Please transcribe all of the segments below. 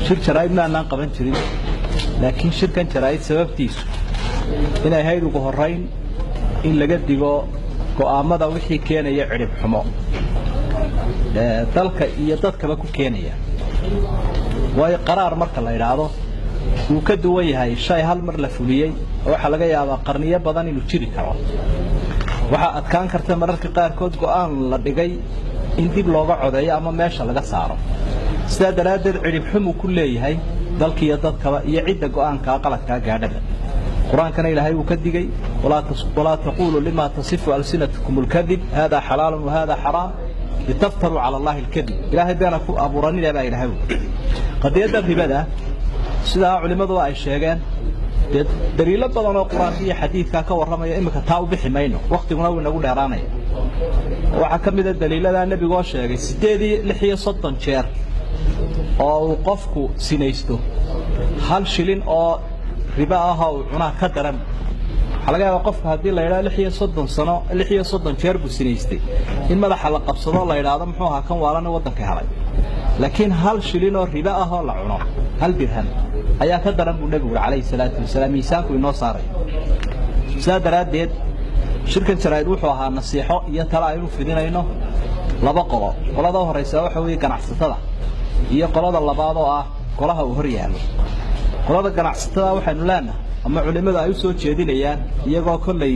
Shir jaraa'id maanaan qaban jirin, laakiin shirkan jaraa'id sababtiisu inay ahayd ugu horrayn in laga digo go'aammada wixii keenaya cidhib xumo dalka iyo dadkaba ku keenaya. Waayo, qaraar marka la idhaahdo wuu ka duwan yahay shay hal mar la fuliyey oo waxaa laga yaabaa qarniyo badan inuu jiri karo. Waxaa adkaan karta mararka qaarkood go'aan la dhigay in dib looga codeeyo ama meesha laga saaro. Sidaa daraaddeed cidhib xumuu ku leeyahay dalkiiyo dadkaba iyo cidda go'aankaa qaladkaa gaadhaba. Qur-aankana Ilaahay wuu ka digay: "Walaa taquuluu limaa tasifu alsinatukum alkadib haadaa xalaalun wa xaraam litaftaruu cala Allaahi alkadib." Ilaahay beena ku abuuranina baa Ilaahay. Qadiyadda ribada, sidaa culimmadu ay sheegeen, dee daliilo badan oo qur-aanka iyo xadiidkaa ka warramaya iminka taa u bixi mayno, wakhtiguna wuu inagu dheeraanaya. Waxaa ka mida daliiladaa nebigoo sheegay 36 jeer oo uu qofku sinaysto, hal shilin oo ribo ahoo uu cunaa ka daran. Waxaa laga yaabaa qofka haddii la yidhahdo 36 sano, 36 jeer buu sinaystay, in madaxa la qabsado, la yidhaahdo muxuu ahaa kan waalana waddanka helay. Laakiin hal shilin oo ribo ahoo la cuno, hal dirham ayaa ka daran buu nebigu uri calayhi salaatu wasalaam, miisaanku inoo saaray. Sidaa daraaddeed shirkan jaraa'id wuxuu ahaa nasiixo iyo tale aynu fidinayno laba qolo. Qolada u horraysa waxa weeye ganacsatada, iyo qolada labaad oo ah golaha uu hor yaallo. Qolada ganacsatada waxaynu leenahay ama culimmadu ay u soo jeedinayaan, iyagoo kollay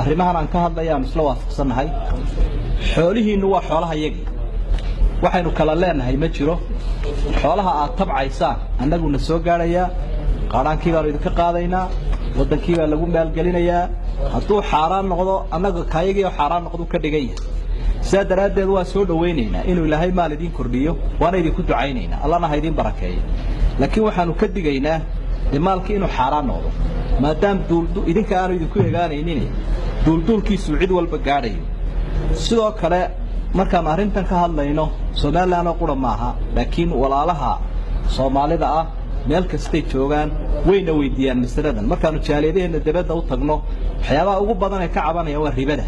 arrimahan aan ka hadlaya aanu isla waafaqsannahay: xoolihiinnu waa xoolaha yagii, waxaynu kala leenahay ma jiro. Xoolaha aad tabcaysaan annaguna soo gaadhayaa, qaadhaankii baanu idinka qaadaynaa, waddankii baa lagu maalgelinayaa. Hadduu xaaraan noqdo, annaga kaayagii oo xaaraan noqduu ka dhigan yahay. Sidaa daraaddeed waa soo dhowaynaynaa inuu Ilaahay maal idiin kordhiyo, waana idinku ducaynaynaa, Allana ha idiin barakeeyo. Laakiin waxaanu ka digaynaa dee maalkii inuu xaaraan noqdo, maadaam idinka aanu idinku egaanaynin, duulduulkiisuu cid walba gaadhayo. Sidoo kale markaannu arrintan ka hadlayno, Somaliland oo qura maaha, laakiin walaalaha Soomaalida ah meel kastay joogaan wayna weydiiyaan masaladan. Markaannu jaaliyadaheenna debadda u tagno, waxyaabaha ugu badan ee ka cabanayaan waa ribada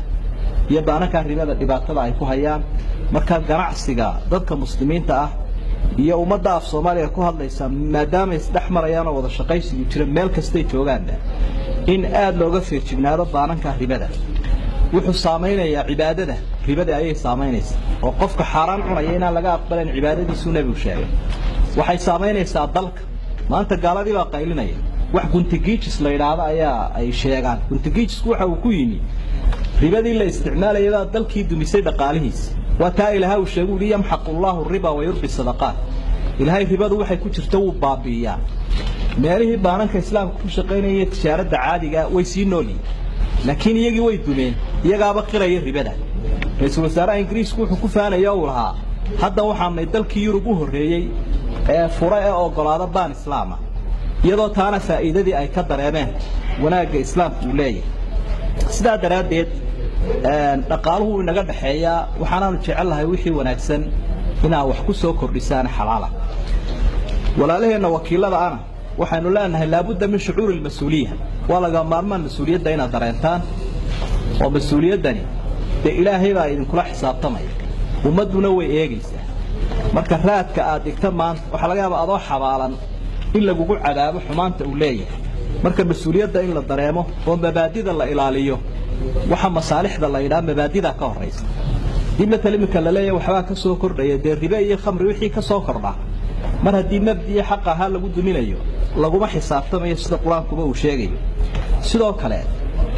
iyo baanankaa ribada dhibaatada ay ku hayaan. Marka ganacsiga dadka Muslimiinta ah iyo ummadda af Soomaaliya ku hadlaysa, maadaamay isdhex marayaan oo wada shaqaysigu jira meel kastay joogaanba, in aad looga feejignaado baananka ribada. Wuxuu saamaynayaa cibaadada, ribada ayay saamaynaysaa, oo qofka xaaraan cunaya inaan laga aqbalayn cibaadadiisuu nebigu sheegay. Waxay saamaynaysaa dalka. Maanta gaaladii baa qaylinaya, wax guntigiijis la yidhaahdo ayaa ay sheegaan. Guntigiijisku waxa uu ku yimi ribadii la isticmaalayay baa dalkii dumisay dhaqaalihiisa. Waa taa Ilaahay uu sheegay, uli "yamxaqu Allaahu riba wa yurbi sadaqaat". Ilaahay ribadu waxay ku jirta wuu baabi'iyaa. Meelihii baananka Islaamka ku shaqaynaya, tijaaradda caadiga way sii noolyihin, laakiin iyagii way dumeen, iyagaaba qiraya ribada. Ra-iisul wasaaraha Ingiriisku wuxuu ku faanaya uu lahaa: "Hadda waxaanay dalkii Yurub u horreeyey ee fura ee oggolaada baan Islaama," iyadoo taana faa'iidadii ay ka dareemeen wanaagga Islaamku uu leeyahay. Sidaa daraaddeed dhaqaaluhu wuu inaga dhexeeyaa, waxaanaanu jecel lahay wixii wanaagsan inaad wax ku soo kordhisaan xalaala. Walaalaheenna wakiilada ana waxaynu leenahay: laabudda min shucuuri almas-uuliya. Waa laga maarmaan mas-uuliyadda inaad dareentaan, oo mas-uuliyaddani dee Ilaahay baa idinkula xisaabtamaya, ummadduna way eegaysaa. Marka raadka aad dhigta maanta, waxaa laga yaabaa adoo xabaalan in lagugu cadaabo xumaanta uu leeyahay. Marka mas-uuliyadda in la dareemo oo mabaadida la ilaaliyo, waxa masaalixda la yidhaha mabaadida ka horraysa. Dib matal iminka la leeyahay waxbaa ka soo kordhaya, dee ribe iyo khamri wixii ka soo kordha, mar haddii mabdi'i xaq ahaa lagu duminayo, laguma xisaabtamayo, sida Qur-aankuba uu sheegayo. Sidoo kale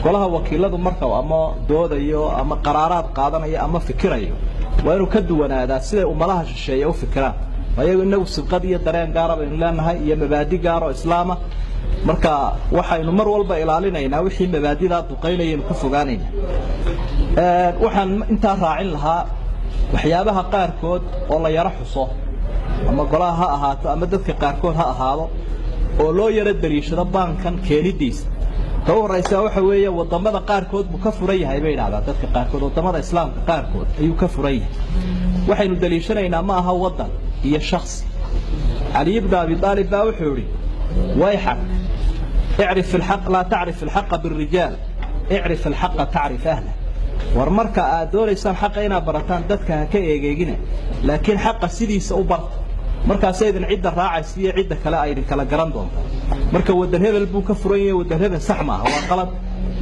golaha wakiiladu marka ama doodayo ama qaraaraad qaadanayo ama fikirayo, waa inuu ka duwanaadaa siday ummadaha shisheeye u fikiraan. Ayagu inagu sibqad iyo dareen gaara baynu leenahay iyo mabaadi gaar oo Islaama. Marka waxaynu mar walba ilaalinaynaa wixii mabaadidaa duqaynayaynu ka fogaanaynaa. Waxaan intaa raacin lahaa waxyaabaha qaarkood oo la yaro xuso, ama golaha ha ahaato ama dadka qaarkood ha ahaado, oo loo yaro daliishado baankan keenidiisa. Ta u horraysaa waxa weeye waddamada qaarkood buu ka furan yahay bay idhahdaan dadka qaarkood, waddamada Islaamka qaarkood ayuu ka furan yahay. Waxaynu daliishanaynaa ma aha waddan iyo shaksi. Caliy bnu Abi Aalib baa wuxuu idhi: "Wayxak, icrif alxaq, laa tacrif alxaqa birijaal, icrif alxaqa tacrif ahlah." War marka aad doonaysaan xaqa inaad barataan, dadka ha ka eegeegina, laakiin xaqa sidiisa u barta. Markaasa idin cidda raacaysa iyo cidda kale ay idin kala garan doontaa. Marka waddan hebel buu ka furan yahay, waddan hebel sax maaha, waa qalad.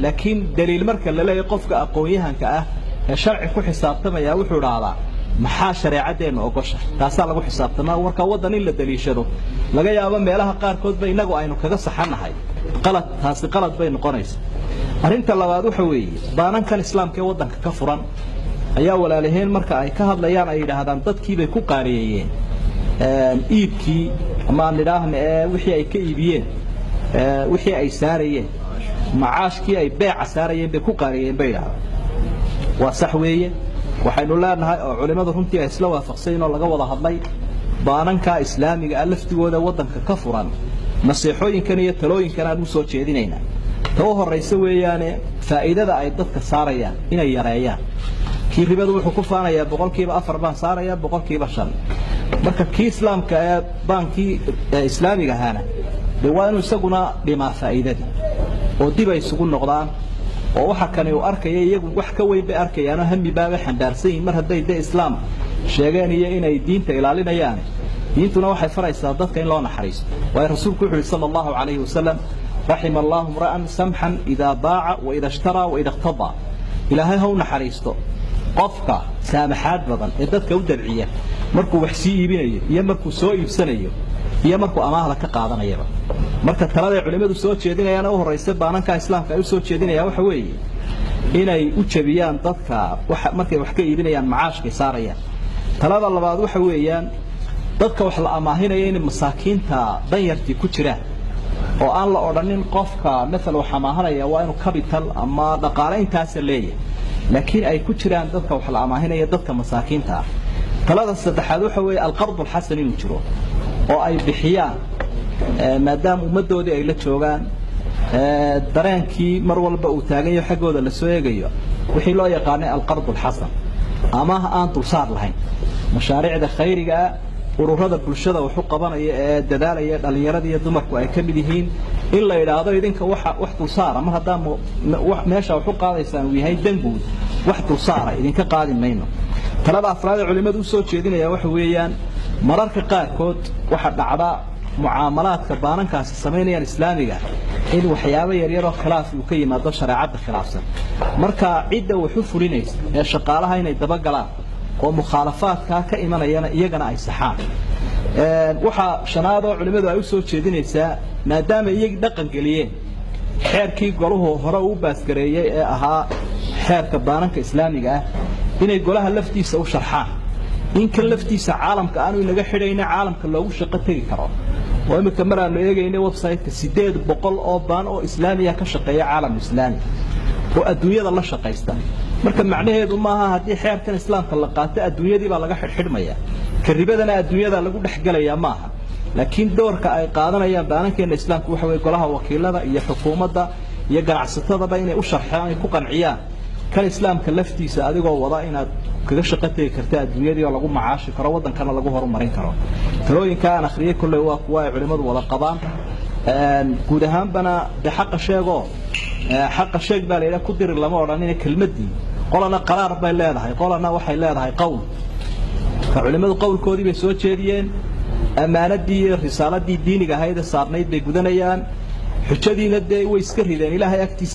Laakiin daliil marka la leeyahay, qofka aqoon-yahanka ah ee sharci ku xisaabtamaya wuxuu idhaahdaa: maxaa shareecadeennu ogosha? Taasaa lagu xisaabtamaa. Marka waddan in la daliishado laga yaabo meelaha qaarkoodba innagu aynu kaga saxannahay qalad, taasi qalad bay noqonaysa. Arrinta labaad waxa weeye, baanankan islaamka ee waddanka ka furan ayaa walaalaheen marka ay ka hadlayaan ay yidhaahdaan dadkiibay ku qaaliyeeyeen iibkii, ama aan idhaahna ee wixii ay ka iibiyeen, wixii ay saarayeen, macaashkii ay beeca saarayeen bay ku qaaliyeeyeen bay yidhahdaan. Waa sax weeye. Waxaynu leenahay oo culimmadu runtii ay isla waafaqsayn oo laga wada hadlay, baananka islaamiga ah laftigooda waddanka ka furan nasiixooyinkan iyo talooyinkan aan u soo jeedinaynaa. Ta u horraysa weeyaane, faa'iidada ay dadka saarayaan inay yareeyaan. Kii ribadu wuxuu ku faanayaa 4% baan saarayaa, 5%. Marka kii islaamka ee baankii islaamiga ahaana dee waa inuu isaguna dhimaa faa'iidadii oo dib ay isugu noqdaan, oo waxa kani uu arkaya iyagu wax ka weyn bay arkayaanoo hami baabay xambaarsan yihin mar hadday dee islaam sheegeen iyo inay diinta ilaalinayaan. Diintuna waxay faraysaa dadka in loo naxariisto, waayo rasuulku wuxu uhi sala allahu calayhi wasalam: raxima allahu imra'an samxan idaa baaca wa ida ishtaraa wa ida iqtadaa. Ilaahay ha u naxariisto qofka saamaxaad badan ee dadka u dabciya markuu wax sii iibinayo iyo markuu soo iibsanayo iyo markuu amaahda ka qaadanayaba. Marka taladay culimmadu soo jeedinayaan u horraysa baananka islaamka ay u soo jeedinayaan waxa weeye inay u jabiyaan dadka markay wax ka iibinayaan macaashkay saarayaan. Talada labaad waxa weeyaan, dadka wax la amaahinaya inay masaakiinta danyartii ku jiraan, oo aan la odhanin qofka maala wax amaahanaya waa inuu capital ama dhaqaale intaasa leeyahay, laakiin ay ku jiraan dadka wax la amaahinaya dadka masaakiinta ah. Talada saddexaad waxa weeye alqardu alxasan inuu jiro oo ay bixiyaan, maadaama ummaddoodii ay la joogaan, dareenkii mar walba uu taagan yaho xaggooda la soo eegayo, wixii loo yaqaanay alqardu alxasan, amaah aan dulsaar lahayn. Mashaariicda khayrigaa, ururada bulshada wax u qabanaya ee dadaalaya, dhallinyarada iyo dumarku ay ka mid yihiin, in la yidhaahdo idinka waxa wax dulsaara mar haddaa meesha wax u qaadaysaan uu yahay danguud, wax dulsaara idinka qaadi mayno. Talada afraad ee culimmadu usoo jeedinayaan waxa weeyaan, mararka qaarkood waxa dhacda mucaamalaadka baanankaasi samaynayaan islaamiga in waxyaabo yaryaroo khilaaf uu ka yimaado shareecadda khilaafsan. Marka cidda wax u fulinaysa ee shaqaalaha inay dabagalaan oo mukhaalafaadkaa ka imanayana iyagana ay saxaan. Waxaa shanaad oo culimmadu ay u soo jeedinaysaa, maadaama iyagii dhaqan geliyeen xeerkii golahu hore uu baasgareeyey ee ahaa xeerka baananka islaamiga ah, inay golaha laftiisa u sharxaan in kan laftiisa caalamka aanu inaga xidhayna, caalamka loogu shaqo tegi karo. Oo iminka mar aanu eegaynay website-ka, 800 oo baan oo islaamiya ka shaqeeya caalam islaami oo adduunyada la shaqaysta. Marka macnaheedu maaha haddii xeerkan islaamka la qaato adduunyadii baa laga xidhxidhmaya, ka ribadana adduunyada lagu dhexgelayaa, maaha. Laakiin doorka ay qaadanayaan baanankeena islaamku waxa weye golaha wakiilada iyo xukuumadda iyo ganacsatadaba inay u sharxaan, ay ku qanciyaan kan islaamka laftiisa adigoo wada inaad kaga shaqo tegi karta adduunyadii oo lagu macaashi karo, waddankana lagu horumarin karo. Talooyinka aan akhriyey kolley waa kuwa ay culimmadu wada qabaan. Guud ahaanbana de xaqa sheegoo xaqa sheeg baa la yidhaha, ku diri lama odhanina. Kelmaddii qolana qaraar bay leedahay, qolana waxay leedahay qowl. Marka culimmadu qowlkoodii bay soo jeediyeen, ammaanadii iyo risaaladii diiniga ahayd ee saarnayd bay gudanayaan, xujadiina dee way iska rideen Ilaahay agtiisa.